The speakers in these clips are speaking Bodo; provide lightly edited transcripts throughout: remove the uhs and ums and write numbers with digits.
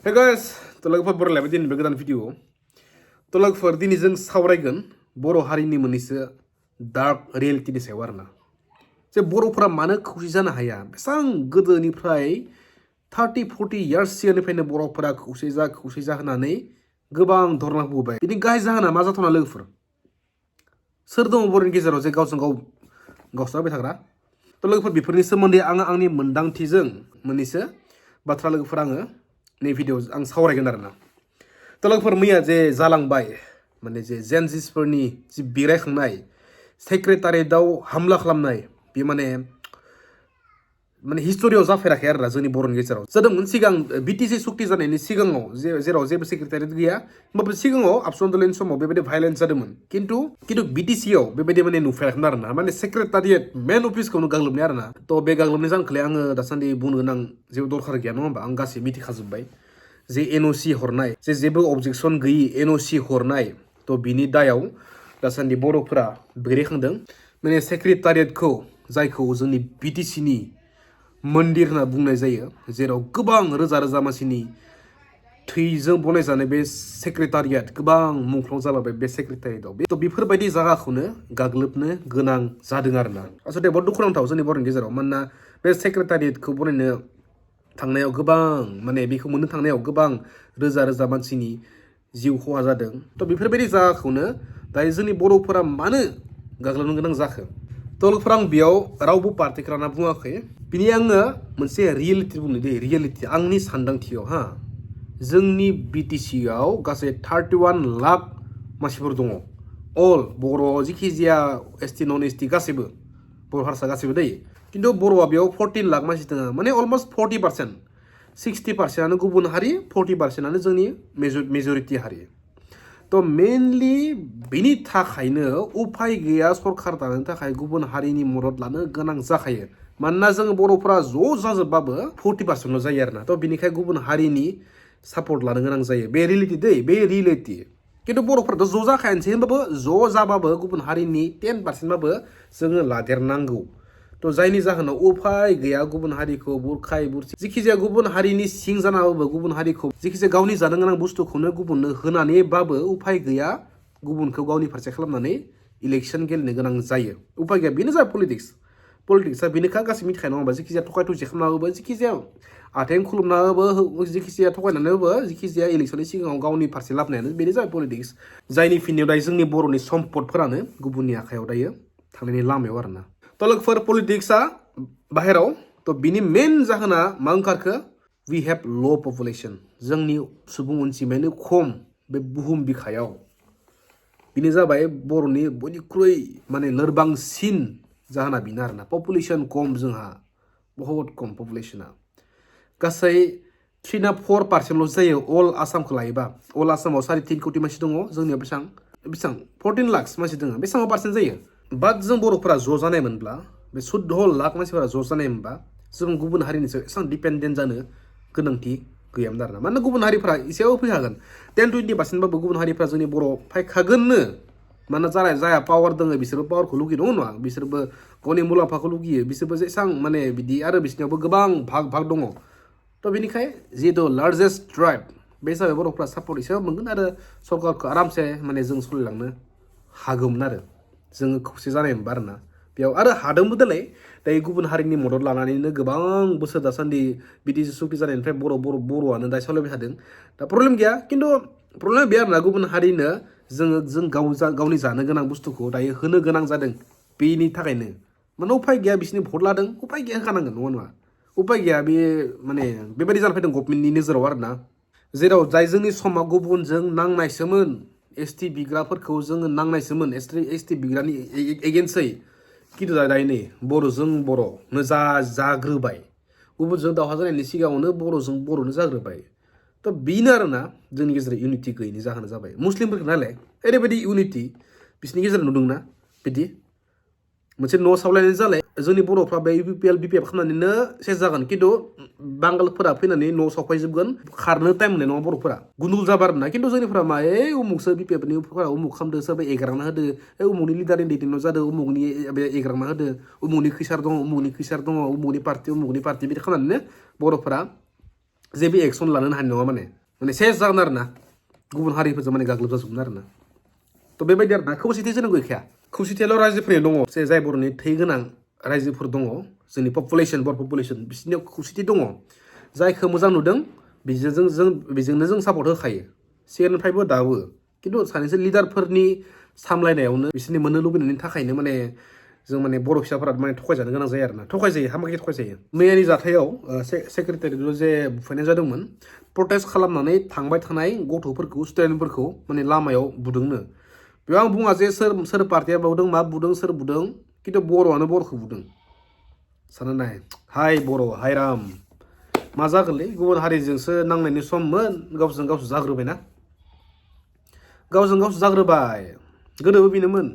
Hey guys, tolak Boro level din bergedan video. Tolak dini jeng sauraigan Boro harini moनैसो dark reality ni सायाव आरोना. जे बर'फोरा मानो खौसे जानो हाया? बेसां गोदोनिफ्राय 30-40 years सिगांनिफ्रायनो बर'फोरा खौसे जा होनानै गोबां धरना होबोबाय. बिनि गाहाय जाहोना मा जाथावना लोगोफोर? सोर दङ बर'नि गेजेराव जे गावजों गाव गावस्राबाय थाग्रा? थ' लोगोफोर बेफोरनि सोमोन्दै आंनि मोनदांथिजों मोननैसो बाथ्रा लोगोफोर आङो नै भिडिअ आं सावरायगोन आरोना. थ' लोगोफोर मैया जे जालांबाय माने जे जेनजिसफोरनि जि बिग्रायखांनाय सेक्रेटारियेटआव हामला खालामनाय बे माने हिस्टरियाव जाफेराखै आरोना जोंनि बर'नि गेजेराव. जादोंमोन सिगां बिटिसि सुक्ति जानायनि सिगाङाव जेराव जेबो सेक्रेटारियेट गैया होमबाबो सिगाङाव अपसन दलनि समाव बेबायदि भाइलेन्स जादोंमोन. खिन्थु बिटिसियाव बेबायदि माने नुफेराखैमोन आरोना. माने सेक्रेटारियेट मेन अफिसखौनो गाग्लोबनाय आरोना. थ' बे गाग्लोबनाय जाहोनखौलाय आङो दासान्दि बुंनो गोनां जेबो दरखार गैया नङा होमबा? आं गासै मिथिखाजोब्बाय जे एनअसि हरनाय जे जेबो अबजेक्सन गैयि एनअसि हरनाय थ' बिनि दायाव दासान्दि बर'फोरा बेरेखांदों. माने सेक्रेटारियेटखौ जायखौ जोंनि बिटिसिनि मन्दिर होनना बुंनाय जायो जेराव गोबां रोजा रोजा मानसिनि थैजों बनायजानाय बे सेक्रेटारियेट गोबां मुंख्लं जालांबाय बे सेक्रेटारियेटआव. थ' बेफोरबायदि जायगाखौनो गाग्लोबनो गोनां जादों आरोना. आसलथे बहुत दुखुनांथाव जोंनि बर'नि गेजेराव. मानोना बे सेक्रेटारियेटखौ बनायनो थांनायाव गोबां माने बेखौ मोननो थांनायाव गोबां रोजा रोजा मानसिनि जिउ खहा जादों. थ' बेफोरबायदि जायगाखौनो दायो जोंनि बर'फोरा मानो गाग्लोबनो गोनां जाखो? थ' लोगोफोर आं बेयाव रावबो पार्टिखौ लाना बुङाखै. बिनि आङो मोनसे रियेलिटि बुंनो दे. रियेलिटि आंनि सानदांथियाव जोंनि बिटिसिआव गासै 31 लाख मानसिफोर दङ. अल बर' जिखि जाया एसटि नन एसटि गासैबो बर' हारसा गासैबो दायो. खिन्थु बर'आ बेयाव 14 लाख मानसि दङ. माने अलमस्ट 40%. 60%आनो गुबुन हारि, 40%आनो जोंनि मेजरिटि हारि. थ' मेनलि बेनि थाखायनो उफाय गैया सरकार दानो थाखाय गुबुन हारिनि मदद लानो गोनां जाखायो. मानोना जों बर'फोरा ज' जाजोबबाबो 40%ल' जायो आरोना. थ' बिनिखाय गुबुन हारिनि सापर्ट लानो गोनां जायो. बे रियेलिटि दै, बे रियेलिटि. खिन्थु बर'फोराथ' ज' जाखायानोसै होनबाबो ज' जाबाबो गुबुन हारिनि 10%बाबो जोङो लादेरनांगौ. थ' जायनि जाहोनाव उफाय गैया गुबुन हारिखौ बुरखाय बुरसि जिखि जाया गुबुन हारिनि सिं जानाबाबो गुबुन हारिखौ जिखि जाया गावनि जानो गोनां बुस्थुखौनो गुबुननो होनानैबाबो उफाय गैया गुबुनखौ गावनि फारसे खालामनानै इलेक्सन गेलेनो गोनां जायो. उफाय गैया. बेनो जाबाय पलिटिक्सआ बेनोखा गासै मिथिखायो नङा होमबा? जिखि जाया थगाय थसि खालामनाबो जिखि जाया आथें खुलुमनाबो जिखि जाया थगायनानैबो जिखि जाया इलेक्सननि सिगाङाव गावनि फारसे लाबोनायानो बेनो जाबाय पलिटिक्स. जायनि फिननायाव दायो जोंनि बर'नि सम्पदफोरानो गुबुननि आखायाव दायो थांनायनि लामायाव आरोना. थ' लोगोफोर पलिटिक्सआ बाहेराव. थ' बिनि मेन जाहोना मा ओंखारखो? वी हेभ ल' पपुलेसन. जोंनि सुबुं अनजिमायानो खम बे बुहुम बिखायाव. बेनो जाबाय बर'नि बयनिख्रुइ माने लोरबांसिन जाहोना बेनो आरोना. पपुलेसन खम जोंहा बहुत खम पपुलेसना. गासै 3-4% जायो अल आसामखौ लायोबा. अल आसामाव 3.5 कोटि मानसि दङ. जोंनियाव बेसेबां 14 लाख मानसि दङ. बेसेबां पार्सेन्ट जायो? बाट जों बर'फोरा ज' जानायमोनब्ला बे 14 लाख मानसिफोरा ज' जानायमोनबा जों गुबुन हारिनि सायाव एसेबां डिपेन्डेन्ट जानो गोनांथि गैयामोन आरोना. मानोना गुबुन हारिफ्रा एसेबाबो फैखागोन. 10-20% गुबुन हारिफ्रा जोंनि बर' फैखागोननो. मानोना जाया पावार दङ बिसोरबो पावारखौ लुगैयो नङा नङा? बिसोरबो गावनि मुलाम्फाखौ लुगैयो. बिसोरबो जेसेबां माने बिदि आरो बिसोरनियावबो गोबां भाग दङ. थ' बेनिखाय जिहेतु लार्जेस्ट ट्राइब बे जाबाय बर'फ्रा सापर्ट एसेबाबो मोनगोन आरो सरकारखौ आरामसे माने जों सोलिलांनो हागौमोन आरो जोङो खौसे जानाय मोनबा आरोना. बेयाव आरो हादोंबो देलाय दायो गुबुन हारिनि मदद लानानैनो गोबां बोसोर दासान्दि बिटिसि सुक्ति जानायनिफ्राय बर'आनो दायो सालायबाय थादों. दा प्रब्लेम गैया. खिन्थु प्रब्लेमा बे आरोना गुबुन हारिनो जों गावनि जानो गोनां बुस्थुखौ दायो होनो गोनां जादों. बेनि थाखायनो माने उफाय गैया. बिसोरनि भट लादों उफाय गैया होखानांगोन नङा नङा? उफाय गैया. बे माने बेबायदि जाना फैदों गभर्नमेन्टनि नोजोराव आरोना. जेराव जाय जोंनि समा गुबुनजों नांनायसोमोन एसटि बिग्राफोरखौ जोङो नांनायसोमोन एसटि बिग्रानि एगेन्स्टै. खिन्थु दायो नै बर'नो जाग्रोबाय. गुबुनजों दावहा जानायनि सिगाङावनो बर'नो जाग्रोबाय. थ' बेनो आरोना जोंनि गेजेराव इउनिटि गैयैनि जाहोना जाबाय. मुस्लिमफोरखौ नालाय ओरैबायदि इउनिटि बिसोरनि गेजेराव नुदोंना बिदि मोनसे न' सावलायनाय जालाय. जोंनि बर'फ्रा बे बिपिएफ खालामनानैनो सेस जागोन. खिन्थु बांगालफोरा फैनानै न' सावफायजोबगोन. खारनो टाइम मोननाय नङा बर'फोरा. गुन्दुल जाबाय आरोना. खिन्थु जोंनिफ्रा मा उमुकसो बिपिएफनि उमुक खालामदो सोरबा एगारना होदो. उमुकनि लिडारनि दैदेननायाव जादों. उमुकनि एगारना होदो. उमुकनि खैसार दङ उमुकनि पार्टि बिदि खालामनानैनो बर'फोरा जेबो एक्सन लानो हानाय नङा माने सेस जागोन आरो ना गुबुन हारिफोरजों माने गाग्लोबजाजोबगोन आरो ना थ' बेबायदि आरो ना खौसेथि जोंनो गैखाया खौसेथियाल' रायजोफोरनि दङ जाय बर'नि थै गोनां रायजोफोर दङ जोंनि बर' पपुलेसन बिसोरनियाव खौसेथि दङ जायखौ मोजां नुदों बेजोंनो जों सापर्ट होखायो सिगांनिफ्रायबो दाबो खिन्थु सानैसो लिडारफोरनि सामलायनायावनो बिसोरनि मोननो लुबैनायनि थाखायनो माने जों माने बर' फिसाफोरा माने थगायजानो गोनां जायो आरो ना थगायजायो हामाखि थगायजायो मैयानि जाथायाव सेक्रेटारियाव जे बुफायनाय जादोंमोन प्रटेस्ट खालामनानै थांबाय थानाय गथ'फोरखौ स्टुडेन्टफोरखौ माने लामायाव बुदोंनो बेयाव आं बुङा जे सोर पार्टिया बावदों मा बुदों सोर बुदों खिन्थु बर'आनो बर'खौ बुदों सानना नाय हाय बर' हाय राम मा जागोनलै गुबुन हारिजोंसो नांनायनि सममोन गावजों गावसो जाग्रोबायना गावजों गावसो जाग्रोबाय गोदोबो बेनोमोन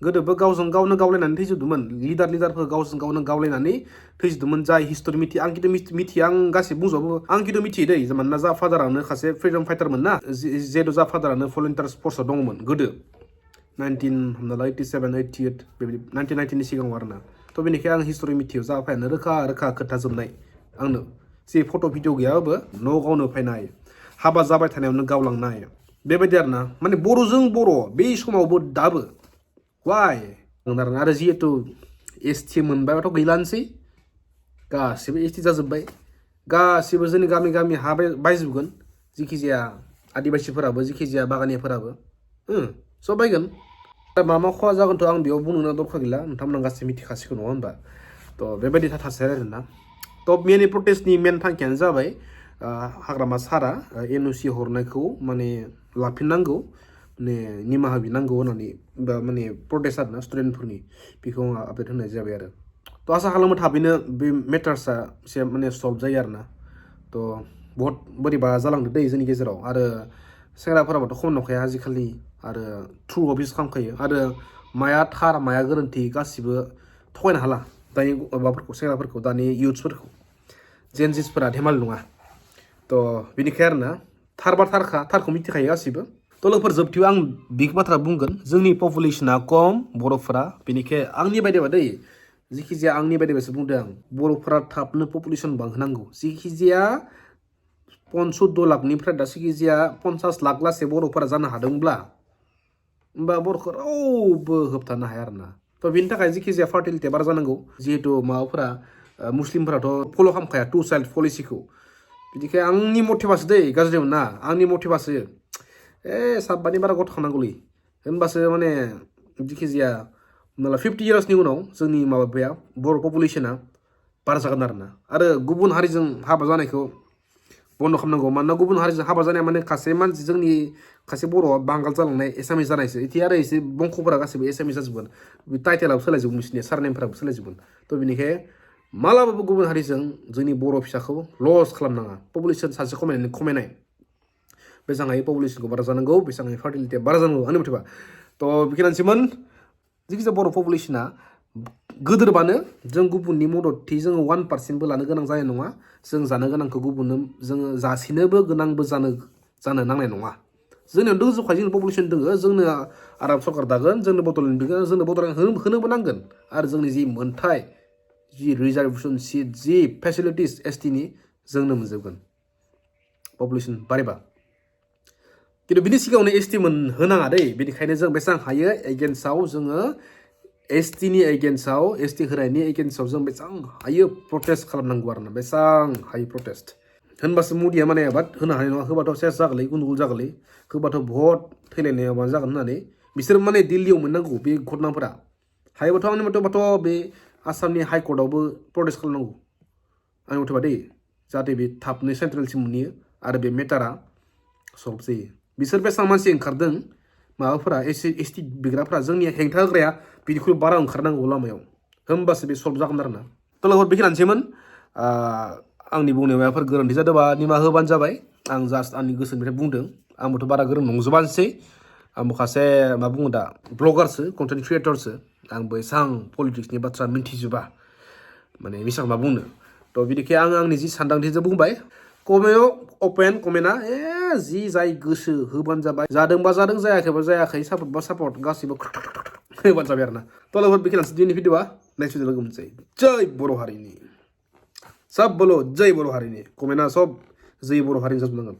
गोदोबो गावजों गावनो गावलायनानै थैजोबदोंमोन लिडारफोर गावजों गावनो गावलायनानै थैजोबदोंमोन जाय हिस्ट'रि मिथिया आं खिन्थु मिथिया आं गासिबो बुंजोबो आं खिन्थु मिथियो दै मानोना जा फादारानो सासे फ्रिडम फाइटारमोन ना जिहेतु जा फादारानो भलन्टियार फर्सआव दङमोन गोदो 1987-88 बेबायदि 1990नि सिगाङाव आरो ना थ' बेनिखायनो आं हिस्ट'रि मिथियो जा फायानो रोखा खोन्थाजोबनाय आंनो जे फट' भिडिअ गैयाबाबो न' गावनो फैनाय हाबा जाबाय थानायावनो गावलांनाय बेबायदि आरो ना माने बर'जों बर' बे समावबो दाबो वाइ आरो जिहेतु एसटि मोनबायबाथ' गैलानोसै गासिबो एसटि जाजोब्बाय गासिबो जोंनि गामि हा बायजोबगोन जिखि जाया आदिबासिफोराबो जिखि जाया बागानियाफोराबो सब बायगोन मा खहा जागोनथ' आं बेयाव बुंनो दरखार गैला नोंथांमोना गासिबो मिथिखासिगौ नङा होनबा थ' बेबायदि थासारि आरोना थ' मेन प्रटेस्टनि मेन थांखियानो जाबाय हाग्रामा सारा एनअसि हरनायखौ माने लाफिननांगौ माने निमाहा बिनांगौ होननानै माने प्रटेस्ट आरोना स्टुडेन्टफोरनि बेखौ आपडेट होनाय जाबाय आरो थ' आसा खालामो थाबैनो बे मेटार्सआ एसे माने सल्भ जायो आरोना थ' बहुत बोरैबा जालांदो दै जोंनि गेजेराव आरो सेंग्राफोराबोथ' खम नंखाया आजिखालि आरो थ्रु अफिस खालामखायो आरो माया थार माया गोरोन्थि गासिबो थगायनो हाला दानि माबाफोरखौ सेंग्राफोरखौ दानि इयुथ्सफोरखौ जेनजिसफोरा धेमालि नङा थ' बेनिखाय आरोना थारबा थारखौ मिथिखायो गासिबो थ' लोगोफोर जोबथियाव आं बिग बाथ्रा बुंगोन जोंनि पपुलेसना खम बर'फोरा बेनिखाय आंनि बायदिबा दै जिखि जाया आंनि बायदिबासो बुंदों आं बर'फोरा थाबनो पपुलेसन बांहोनांगौ जिखि जाया 14 लाखनिफ्राय दा जिखि जाया 50 लाख लासै बर'फोरा जानो हादोंब्ला होमबा बर'खौ रावबो होबथानो हाया आरोना थ' बेनि थाखाय जिखि जाया फार्टिलिटिया बारा जानांगौ जिहेतु माबाफोरा मुस्लिमफोराथ' फल' खालामखाया 2 चाइल्ड पलिसिखौ बिदिखाय आंनि मटिभासो दै गाज्रि मोना आंनि मटिभासो साबबानि बारा गथ' खानांगौलै होनबासो माने जिखि जाया होमब्ला 50 इयार्सनि उनाव जोंनि माबाया बर' पपुलेसना बारा जागोन आरो गुबुन हारिजों हाबा जानायखौ बन्द' खालामनांगौ मानोना गुबुन हारिजों हाबा जानाया माने खासे मानसि जोंनि खासे बर'आ बांगाल जालांनाय एसामिस जानायसो इदि आरो एसे बंख'फोरा गासिबो एसामिस जाजोबगोन टाइटेलाबो सोलायजोबगोन बिसोरनि सारनेमफोराबो सोलायजोबगोन थ' बेनिखायनो मालाबाबो गुबुन हारिजों जोंनि बर' फिसाखौ लस खालामनाङा पपुलेसन सानसे खमायनाय बेसेबां हायो पपुलेसनखौ बारा जानांगौ बेसेबां हायो फार्टिलिटिया बारा जानांगौ आंनि मथेबा थ' बेखिनियानोसैमोन जिखिजाया बर' पपुलेसना गोदोरबानो जों गुबुननि मददथि जोङो 1%बो लानो गोनां जानाय नङा जों जानो गोनांखौ गुबुननो जोङो जासिनोबो गोनांबो जानो नांनाय नङा जोंनियाव दंजोबखायो जोंनि पपुलेसन दङ जोंनो आराब सरकार दागोन जोंनो बड'लेण्ड बिगोन जोंनो बड'लेण्ड होनोबो नांगोन आरो जोंनि जि मोनथाय जि रिजार्भेसन सिट जि फेसिलिटिस एसटिनि जोंनो मोनजोबगोन पपुलेसन बारायबा खिन्थु बिनि सिगाङावनो एसटि होनाङा दै बेनिखायनो जों बेसेबां हायो एगेन्स्टआव जोङो एसटिनि एगेन्स्टआव एसटि होनायनि एगेन्स्टआव जों बेसेबां हायो प्रटेस्ट खालामनांगौ आरोना बेसेबां हायो प्रटेस्ट होनबासो मुदिया माने आबाद होनो हानाय नङा होबाथ' सेस जागोनलै गुन्दुगुल जागोनलै होबाथ' भट थैलायनाय माबा जागोन होननानै बिसोर माने दिल्लीयाव मोननांगौ बे घटनाफोरा हायोबाथ' आंनि मथेबाथ' बे आसामनि हाइकर्टआवबो प्रटेस्ट खालामनांगौ आंनि मथेबा दै जाहाथे बे थाबनो सेन्ट्रेलसिम मोनहैयो आरो बे मेटारा सल्भ जायो बिसोर बेसेबां मानसि ओंखारदों माबाफोरा एसटि बिग्राफोरा जोंनि हेंथा होग्राया बिनिख्रुइ बारा ओंखारनांगौ लामायाव होमबासो बे सल्भ जागोन आरोना थ' लोगोफोर बेखिनियानोसैमोन आंनि बुंनायाव माबाफोर गोरोन्थि जादोंबा निमाहा होबानो जाबाय आं जास्ट आंनि गोसोनिफ्राय बुंदों आंबोथ' बारा गोरों नंजोबानोसै आंबो सासे मा बुङो दा ब्लगारसो कन्टेन्ट क्रियेटरसो आंबो एसां पलिटिक्सनि बाथ्रा मिन्थिजोबा माने बेसेबां मा बुंनो थ' बिदिखाय आं आंनि जि सानदांथिजों बुंबाय कमेन्टआव अपेन कमेन्टआ जि जाय गोसो होबानो जाबाय जादोंबा जादों जायाखैबा जायाखै सापर्टबा सापर्ट गासिबो होबानो जाबाय आरोना थ' लोगोफोर बेखिनियानोसै दिनैनि भिडिअआ नेक्स्ट भिडिअ लोगो मोनसै जय बर' हारिनि सब बोलो जय बर' हारिनि कमेन्टआ सब जय बर' हारिनि जाजोबनांगोन